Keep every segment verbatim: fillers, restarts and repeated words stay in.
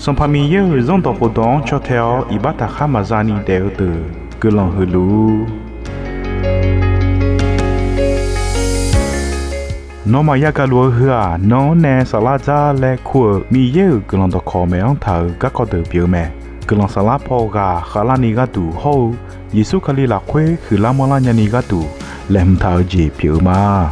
Sanqpaq Miqyaer-euq Zanrdawq khofdawq-anr caw tae-awr iqbax taqkhar maqza ni daef-eu deuq guiqlanq huiq luf-ur. Nawmaf yagaq luf-eu heu-aq, nan-anr nae saflar dzar laer kur-euq Miqyaer-euq guiqlanq dawqkawq maeq-anr taq-euq garkawv deuq pyeuf-eu mae. Guiqlanq saflar paw ghaq khavlarni gharduq hawr-eu Yeqsur Kali lafkhoer huiqlar manrlar nyani gharduq laeqhmq taq-eu jeq pyeuf-eu ma.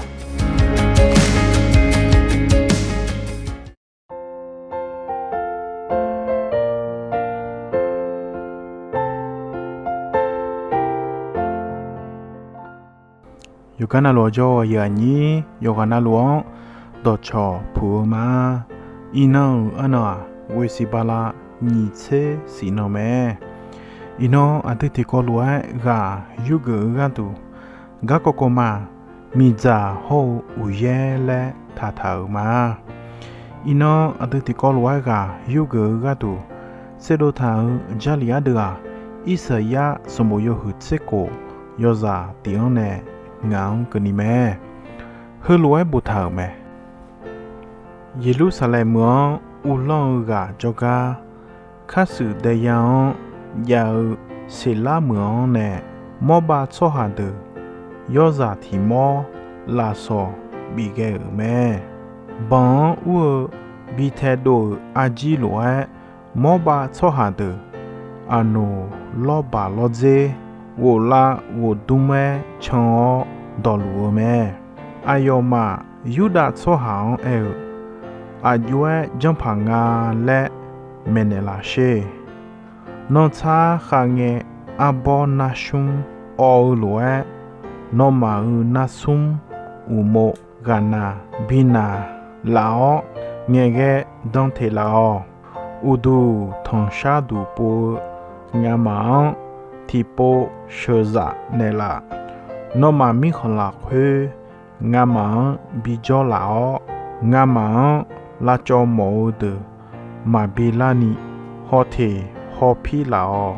Yawqgar navluf-awr jawr-eu aqyuif aqnyir yawqghaq navluf-anr dawqcawq puq-eu ma. Iqnan-euq arnan-aq, ghoeqsiq bala nyiq tser siq nan mae. Iqnan aqdui tiqkawv lof-aer ghaq yurgeuf-eu gharduq, garkawv kawv ma, miqdzaq hawr-eu uqyaer laer taqtaq-euq ma. Iqnan aqdui tiqkawv lof-aer ghaq yurgeuf-eu gharduq tserdov taq-euq Jarlif ardeuv-aq, Irsaqyar sanqbof yawhuiq tser khof yawzaq tiq-anr nae ngaq-anr keuvni mae. Heulof-aer boftaq-euq mae. Yeqlursaqlaeq meuq-anr uvlanr-eu ghaq jawrgar, karshuif daeya-anr jav-eu Seqlar meuq-anr nae Mawrbav tsawrhaq deuq yawrzaq tiq mawr lafsawq bif ghae-euq mae. Banq-anr ur-eu bi taedov-euq arjir lof-aer, Mawrbav tsawrhaq deuq Aqnoq lawrbaq lawrdzer ghoflav ghofdmr-aer can-awr dawqluf-eu mae. Aqyawfmaf Yurdav tsawrhaq-anr aer-eu, Aqjox-aer janrpaq nga laer maeqnaeq laf sher. Nantsar khav ngae arbawr narsmr awv-eu lof-aer, nawmaf-euq narsmr uqmov ghaqnaq binaq laf-awr ngaeqghae dan teq laf-awq. Uqduq tanqshar duq pov-eu ngamaf-anr tiqpov sheuqzaf naeqlaf. Nawmaf mirkhanq lafkhoer ngamaf-anr bijawr laf-awr, ngamaf-anr lavcawv mawf-eu deuq maqbi larni hawteq hawpir laf-awq.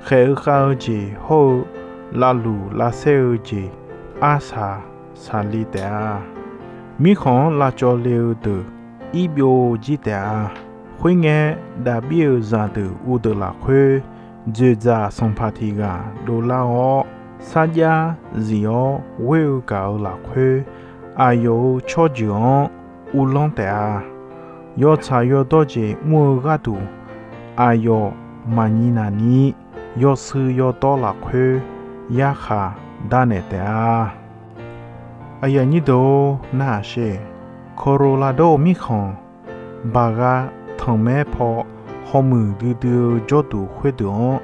Khaeq-eu khav-eu jeq hawr-eu lavluq lavsaer-eu jeq arsaq saqli taef-a. Mirkhanq-anr lavcawv le-eu deuq irbyov jir taef-a. Khoerngae, Daqbir-euq zaqdeuq uvdeuq lafkhoer dzoeqdzaq sanqpaq tiq ghaq dovlar-awr, sarjax zif-awr ghoer-eu gaq-euq lafkhoer, aqyawf-euq tsawrjeuq-anr uvlanr taef-a. Yawtsaq yawdawr jeq mr-eu gharduq, aqyawf maqnyi naq ni, yawshuif yawdawr lafkhoer yarkhaq darnaeq taef-a. Aqyuif aqnyir deuq-or, narhaq sher. Colorado-euq mirkhanq baqgha tanqmaer paw hawmuiq duidui-eu jawrduq khoerdeuq-anr,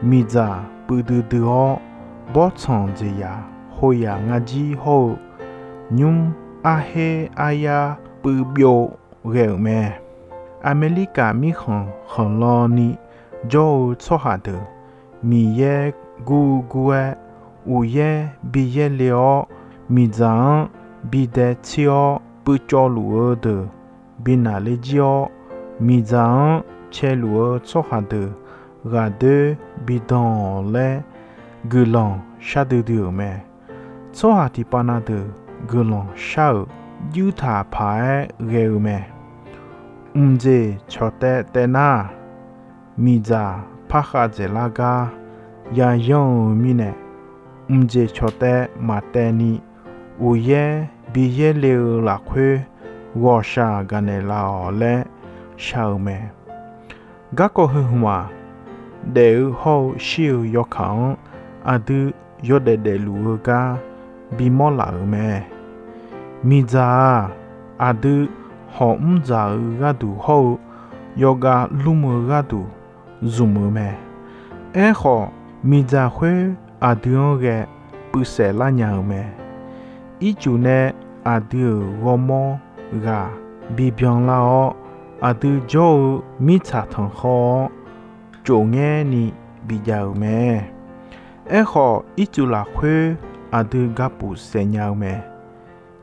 miqdzaq puiv duidui-awr, bawrtsanq dzaeqyaq hoyaq ngar jir hawr-eu nymr arher aryar puiv byov ghae-euq mae. Aqmeqlirkaf mirkhanq khanqlan ni jawr-eu tsawrhaq deuq Miqyaer gurgur-aer uqyaer bi yaerle-awr, miqdzaq-anr bi dae tsir-awr puivcawv luf-eu deuq bi naqler jir-awr, miqdzaq-anr caeluf-eu tsawrhaq deuq ghaqdoer bi dan-awq laer guiqlanq shar duidui-euq mae. Tsawrhaq tiqpav na deuq guiqlanq shar-euq juirtaq paq-aer ghae-eu mae. Mqdzeq cawqtaev taev nar-aq, miqdzaq parkhav dzaeqlar gar yayanr-eu mirnae, mqdzeq cawqtaev maqtaev ni uqyaer bi yaerle-eu lafkhoer ghawqshaq gaqnaeq laf-awq laer shaq-euq mae. Garkawv heu hmq-aq, daef-eu hawr-eu shir-eu yawkaq-anr aqdui yawdaef daefluf-eu gar bimawr laf-euq mae. Miqdzaq-aq, aqdui hawq mr dzaq-eu gharduq hawr-eu yawgav lmr-eu gharduq zmq-eu mae. Aerkhawf, miqdzaq khoer aqdui-anr ghae puivsaef lar nya-eu mae. Ircuf nae aqdui-euq ghawrmawr ghaq bibyan lar-awr, aqdui jawr-eu mirtsaq tanqkhawr-awr, cofngaer ni bijav-euq mae. Aerkhawf, ircuf lafkhoer aqdui gapuf saef nya-eu mae.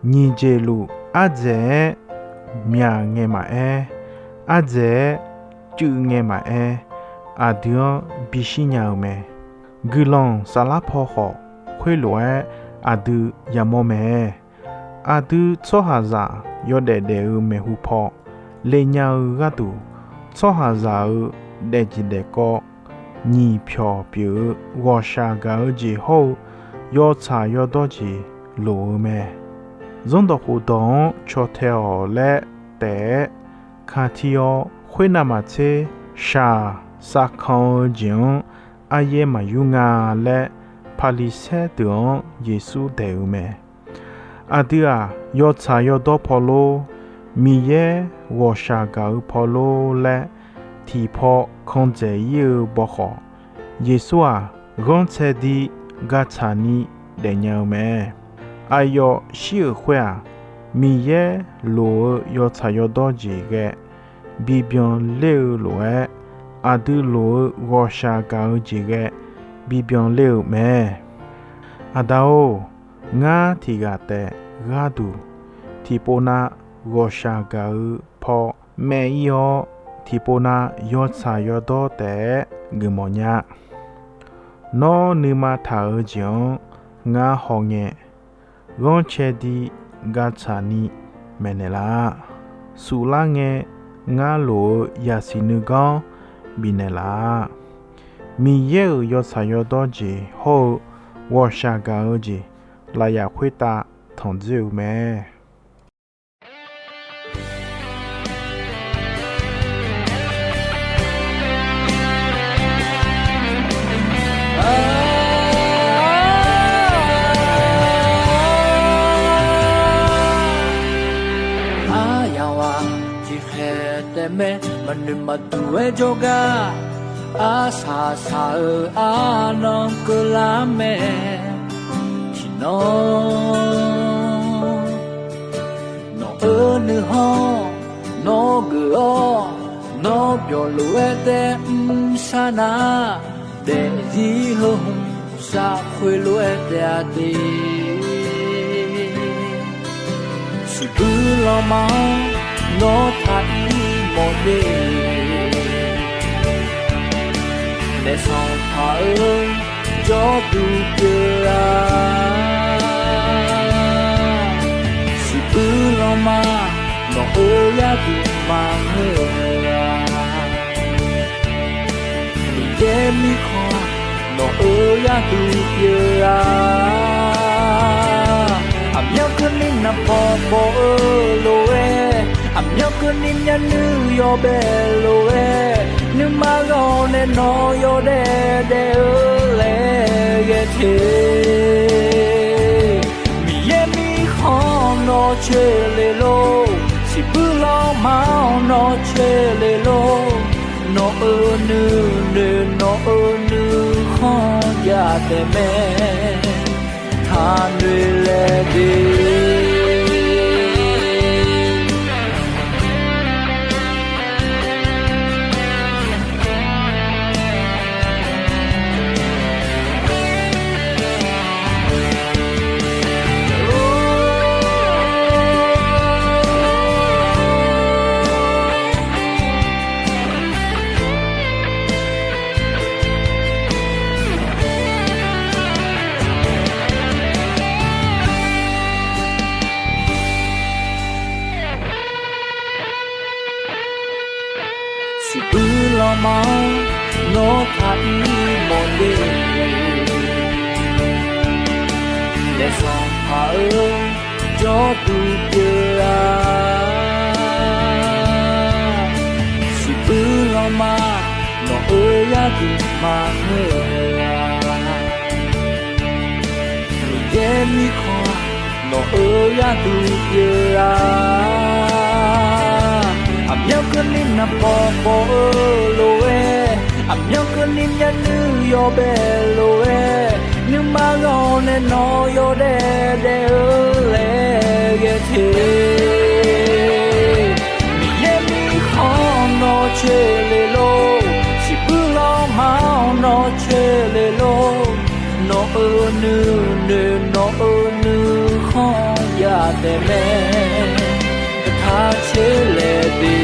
Nyiq jeq luf ardzaeq-aer myaq ngae maqaer, ardzaeq-aer cuiv ngae maqaer, aqdui-anr bishir nya-eu mae. Guiqlanq saflar paw khawf, khoerlof-aer aqdui yamawr mae. Aqdui tsawrhaqzaq yawdaef daef-eu maeqhu paw le nya-eu gharduq, tsawrhaqzaq-euq daefjeq daefkawv nyiq pyawq pyeuf-eu ghawqshaq gaq-eu jeq hawr-eu yawtsaq yawdawr jeq loq-eu mae. Zanrdawq khofdawq-anr caw tae-awq laer taef-aer, kaqti-awr khoernav maqtser shaq savkan-eu jeq-anr aryaer maqyur nga laer, Paqliqsaer deuq-anr Yeqsur daeq-eu mae. Aqdui-aq, yawtsaq yawdawr paw lor, Miqyaer ghawqshaq gaq-eu paw lor laer tiqpaw kan dzaeq ir-eu bawkhawf, Yeqsur-aq, ghanrcae di gatsaq ni daefnya-eu mae. Aqyawf shir-euq khoer-aq, Miqyaer loq-eu yawtsaq yawdawr jeq ghae bibyan ler-eu lof-aer, aqdui loq-eu ghawqshaq gaq-eu jeq ghae bibyan ler-eu mae. Aqda-or, ngar tiq ghaq taef gharduq tiqpov nav ghawqshaq gaq-eu paw maev ir-awr, tiqpov nav yawtsaq yawdawr taef-aer geufmawf nya. Nawr nuima taq-eu jeq-anr ngar hawngae, ghanrcae di gatsaq ni maeqnaeq laf. Suflar ngae, ngar loq-eu yaqsiq nuiganr bifnaeq laf. Miqyaer-euq yawtsaq yawdawr jeq hawr-eu ghawqshaq gaq-eu jeq lafyaf khoertav tanqdzoer-eu mae. Aryamq-aq tiqkhaeq taef mae, maqnoeq maqduq-aer jawrgar, arsaq saq-eu arnan keuvlar mae. Tiqnan nawq-eu nuikhanr nawr geuf-awr, nawr byawq lof-aer taef mqsar nar, daefzir heu hmq saf khoerlof-aer taef-a de. Siqbuir lanma-anr nawr taq ir mawf de. Naef sanqpaq-eu jawrduq pyeuf-a. Siqbuir lanma nawq-euq yarduq maqngeur-a. Miqyaer mirkhanq nawq-euq yarduq pyeuf-a. Aqmyanluf keuvni naqbawq bawq-eu lof-aer, aqmyanluf keuvni myavnuiv yawbae lof-aer, nuima ghawq nae nawq yawdaef daef-eu laer ghae te. Miqyaer mirkhanq nawr coer le lor, siqbuir lanma-anr nawr coer le lor. Nawq-euq nuinoeq nawq-euq nuikhanr jav taef mae, taqnoeq laer de. Siqbuir lanma-anr nawr taq ir mawf de. Naef sanqpaq-eu jawrduq pyeuf-a. Siqbuir lanma nawq-euq yarduq maqngeur-a. Miqyaer mirkhanq nawq-euq yarduq pyeuf-a. Aqmyanluf keuvni naqbawq bawq-eu lof-aer, aqmyanluf keuvni myavnuiv yawbae lof-aer, nuima ghawq nae nawq yawdaef daef-eu laer ghae te. Miqyaer mirkhanq nawr coer le lor, siqbuir lanma-anr nawr coer le lor. Nawq-euq nuinoeq nawq-euq nuikhanr jav taef mae, taq coer laer de.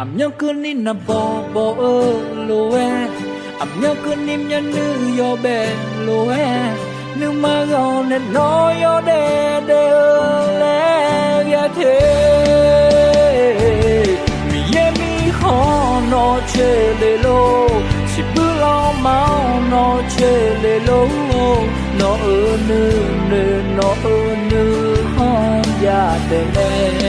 Aqmyanluf keuvni naqbawq bawq-eu lof-aer, aqmyanluf keuvni myavnuiv yawbae lof-aer, nuima ghawq nae nawq yawdaef Aer daef-eu laer ghae te. Miqyaer mirkhanq nawq coeq le lor, siqbuir lanma-anr nawq coeq le lor. Nawq-euq nuinoeq nawq-euq nuikhanr jav taef mae.